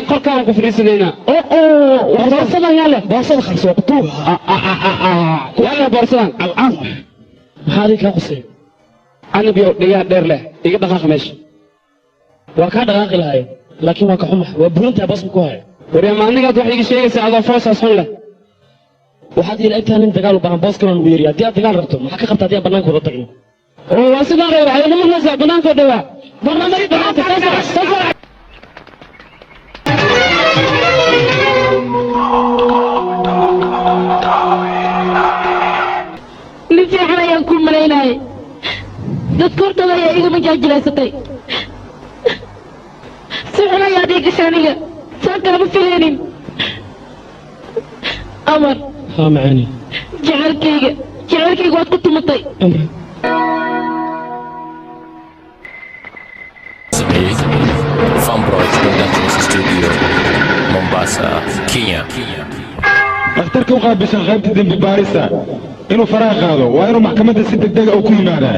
Korkaan ku fadhiisanaynaa. Boorsadan yaa leh? Boorsada qarso kutuug. Yaa leh boorsadan? Alcaan, maxaa adiga kaa quseeyo? Anibiyo dhigaha dheer leh, iga dhaqaaq meesha. Waa kaa dhaqaaqi lahaye, laakiin waa ka xumax, waa burantahay, boos ma ku hayo. Waryaa, ma anigaad wax iiga sheegaysaa adoo fooshaas xun leh? Waxaad ila egtahay nin dagaal u baahan. Boos kaloo lagu yeriya haddii aad dagaal rabto, maxaa ka qabta haddii aan bannaanka wada tagno? Oo waa sidaan raba. Waxaad igama maqlaysaa? Bannaankoo dhawaa barnaamij bannaanka soo saac, soo saac. Nin fiican ayaan ku malaynayay, dadka hortooda ayaa igama jaajilaysatay. Si xun ayaad ii gashay, aniga saan kalama filaynin, Amar. Haa, macaani. Jecelkayga, jecelkayga waad ku tumatay. Amra. Sameeyey Fanbroid Productions Studio, Mombasa, Kenya. Dhakhtarka u qaabilsan qaybta dembi baarista inuu faraha qaado waa inuu maxkamadda si degdega u ku yimaadaa.